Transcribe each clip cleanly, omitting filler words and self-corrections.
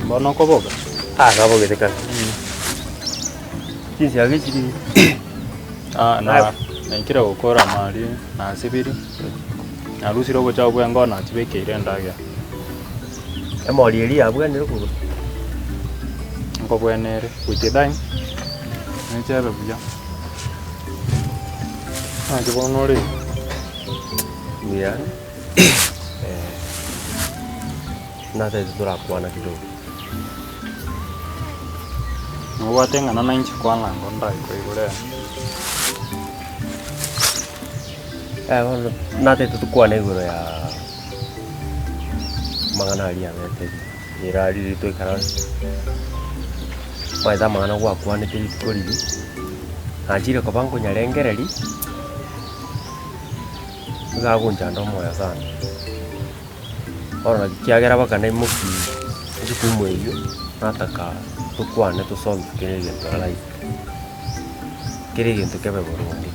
Bono okoboka? Ah, nabogete kare. Chinsiaga chiri Ah, na naikire gokora amari nasibiri, narusire obochafu bwa engoko nachibekeire endagera. Emori eria yabwenire korwa. Nkobwenere with the time, nechebe buya. Naki bono ore iga? Mbuya natagete torakwana kidogo. Nobwate eng'ana na inche kwana ango ndakoigure. Bono natagete tokwane igoro ya amang'ana aria abete riria riria twaikaransa, omanyete amang'ana gwakwanete rituko riria, nachire koba nkonyarengereria, nigo agonchanda omoyo sana. Bono naki kiagera mpaka naimoki ejukumu eyio, nataka tokwane tosolve kera egento life, kera egento kebe boronge.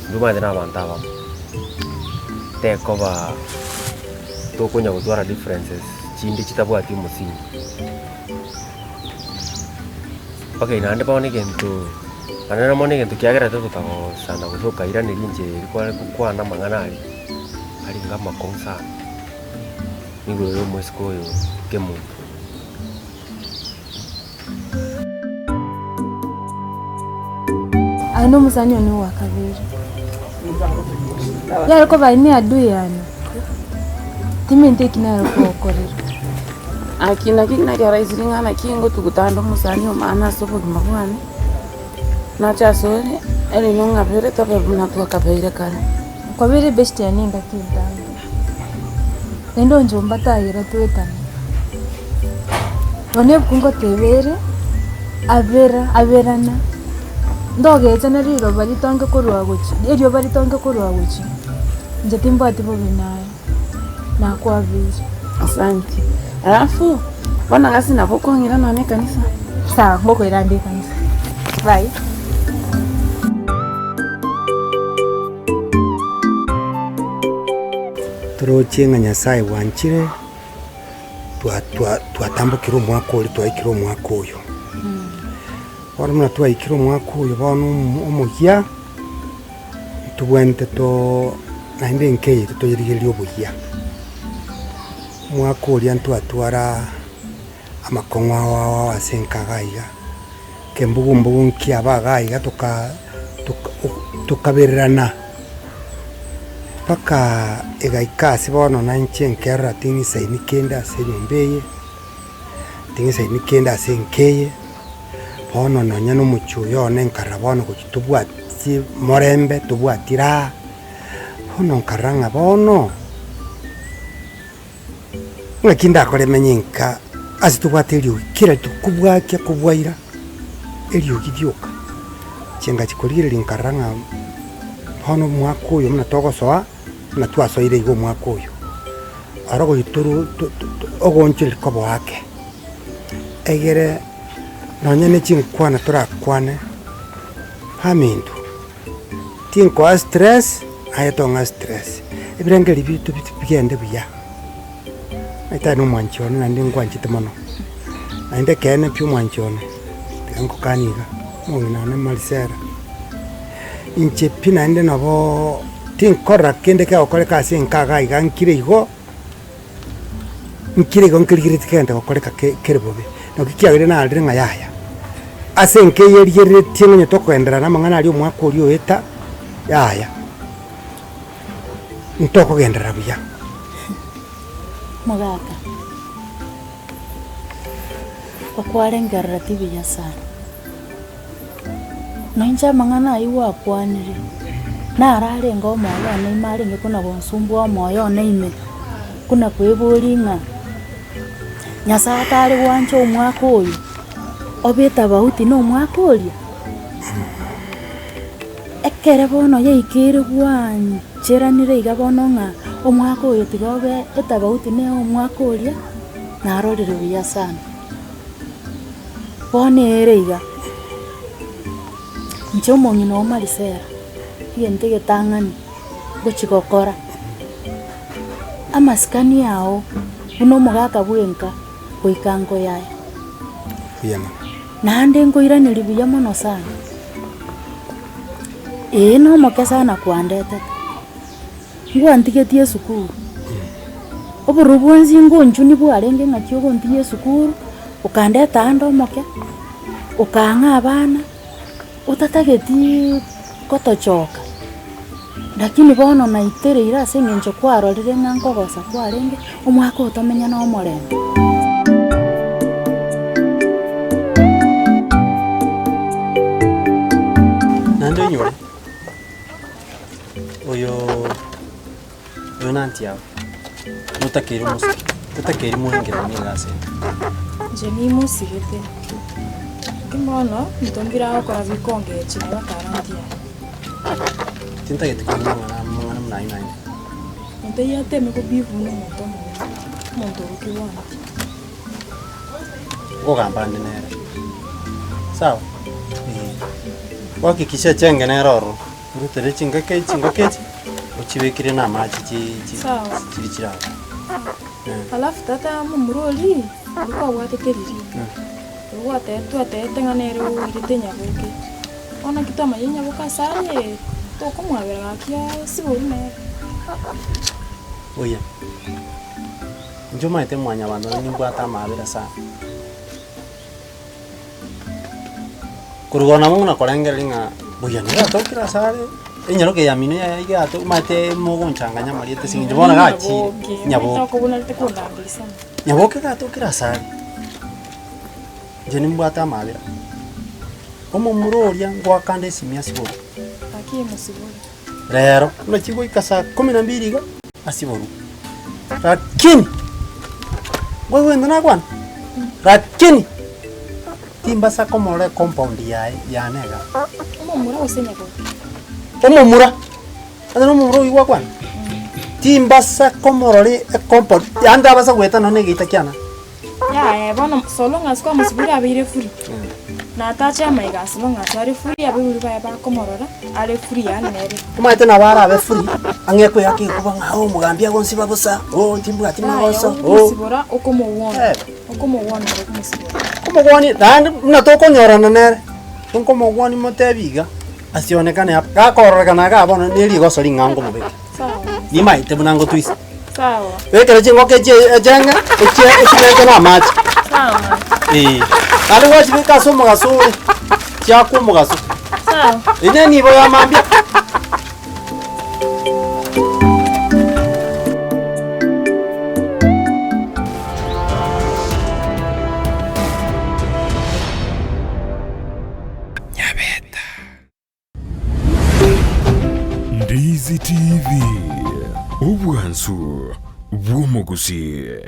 Intwe omanyete na abanto abamo, tekoba tokonya gotwara differences chinde chitabwati omosingi. Okay naende bono egento, naende bono egento kiagerete totagosana gose okairaneria inche erio kware gokwana amang'ana aria, arenge amakong'u sana, nigo ore omosike oyo kemonto. Aye nomosani one owa kabere. Yare koba aye ne adui yane, timinto eki nare kogokorera. Naki naki narealize ng'a naki ngotuguta ande omosani omane ase obogima bwane, nache asore, erinde ong'abere tobe buna twakabeire kare. Kwabeire ebest yane engaki entambe, naende onchomba tayera toetane. Bono ebuku ngoteba ere, abera aberana, ndogechana riroba ritonge korwa gochia erioba ritonge korwa gochia, inche timbwati bobe naye, nakwabeire. Asante. Alafu, bono gasi nabo okong'ira nonya ekanisa. Sawa, ngokoira ande ekanisa. Bye. Toroche ng'a Nyasae bwanchire, twa twa twatambokire omwaka oria twaikire omwaka oyo. Bono buna twaikire omwaka oyo bono omo omoyia, ntobwenerete too naende enka eye toyerigererie oboyia. Omwaka oria ntwatwara amakong'u ao ao ao ase enka iga iga, kembugu mbugu nkiaba iga iga toka toka tokabererana, mpaka egaika ase bono na inche nkerora ting'isaini kende ase enyomba eye. Ting'isaini kende ase enka eye, bono nonya na omochie oyo one nkarora bono gochia tobwati morembe, tobwati raha, bono nkarora ng'a bono, ng'aki ndakore menye nka ase tobwate eriogi kera rituko kobwakia kobwaira, eriogi rioka. Inche ngachia korigereria nkarora ng'a bono omwaka oyo buna togosoa, buna twasoire iga omwaka oyo, oro goika toru to- to ogoonchoreria koba ake, egere nonye ne chinkwana torakwane, baminto, tinkoa stress aye tong'a stress, ebirengererio biaito bigende buya. Omanyete na omwanchi one naende nkwanchete mono, naende ekeene pi omwanchi one, tiga nkokanie iga, omong'ina one Marisela, inche pi naende naboo tinkorora kende kegokoreka ase enka iga iga nkire igo, nkire igo nkerigeretie kegende gokoreka ke kere bobe. Naki kiagera narire ng'a yaya, ase enka eye erigereretie ng'a onye tokoenderera na amang'ana aria omwaka oria oeta, yaya. Ntokogenderera buya. Mogaka, okwarengerera ti buya sana. Noinche amang'ana ayio gwakwanire, naro arenge omoyo one ime arenge buna gonsumbua omoyo one ime, buna kweboria ng'a Nyasaye tare gwancha omwaka oyo, obe etabauti na omwaka oria? Ekere bono yaikeire gwancheranire iga bono ng'a omwaka oyo tiga obe etabauti ne omwaka oria, narorire buya sana. Bono ere iga, inche omong'ina o Marisela, egento egetang'ani ngochi gokora, amasikani ao buna omogaka bwenka goika nkoyae. Buya mono. Naende nkoiraneria buya mono sana. Ee nomoke sana kwandetete, ngwantigetie esukuru, obororo bwonsi ngonchuni bwarenge ng'aki ogontigia esukuru, okandeta ande omoke, okang'a abana, otatagetiiii gotochoka, lakini bono naitereire ase eng'encho kwarorire ng'a nkogosa kwarenge, omwaka oyo tomenye na omorembe. Naende oinyore, oyo oyo na aunty yao, notakeire omosike, totakeiri moengereranie egasi eye. Inche nimosigete, ki bono intwe mbire agokora bikongechia nabo akaranti yaye. Tintageti koigwa amang'ana amang'ana buna ayio naende. Monto oyio ateme kobifu buna omonto omonene, omonto orokirwe aunty. Nkogamba ande nere, sawa? Eeh. Gohakikisha echenge nere ororo, orutere chingoko echi chingoko echi, ochibekere na amache chi chi Sawa. chiri chiraba. Eh. Alafu tata momura oria, oria kwabwatete riria, oria gwatebete twatebete ng'a nere oirete nyaboke, bono naki twamanyire nyaboke ase aye, tokomwabera gaki asibori nere. Oye, inche omanyete mwanyabanto nimbwate amaabera sana. Korwa bono nabo buna korengereria ng'a buya nere atokire ase are, enyaroka eye yamino yaye iga ato omanyete mogonchanganya amarieta ase eng'encho bono gachire nyaboke. Nyaboke iga atokire ase are, inche nimbwate amaabera, omomura oria ngoakande esimi asiborwe. Rero, buna chigoika saa kumi na mbili iga, asiborwe. Lakini, ngoigwa egento nakwana? Lakini, timbasa komorora ecompound yaye yane iga. Omomura gose nyaboke? Omomura, onye na omomura oyio gwakwana, timbasa komorora ecompound, yaani tabasa goeta nonye na egeita kiane. Yaya bono so long as kwamosibire abeire free, natache amaiga as long as are free abaibori baye bakomorora are free yaani nere. Omanyete nabo arabe free, ang'e koyaka ekuba ng'a oh omogambi agonsiba bosa, oh timbwati Yaya magoso, oh. okomosibora okomowona, Eh. okomowona ere okomosibora. Komogwani naende buna tokonyorana nere, nkomogwani motebi iga, asionekane apa, gakororekana igaa bono na erigoso ring'ao nkomobeka. Sawa. Nimaete buna ngotwisa. Sawa. Bekera chingoko echi echenge, echie echibeke na amache. Sawa. Eh. Naende gwachibeka ase omogaso ore, chiakwa omogaso. Sawa. Eye nenibo ya mambia. Easy TV, obwansu bw'omogusii.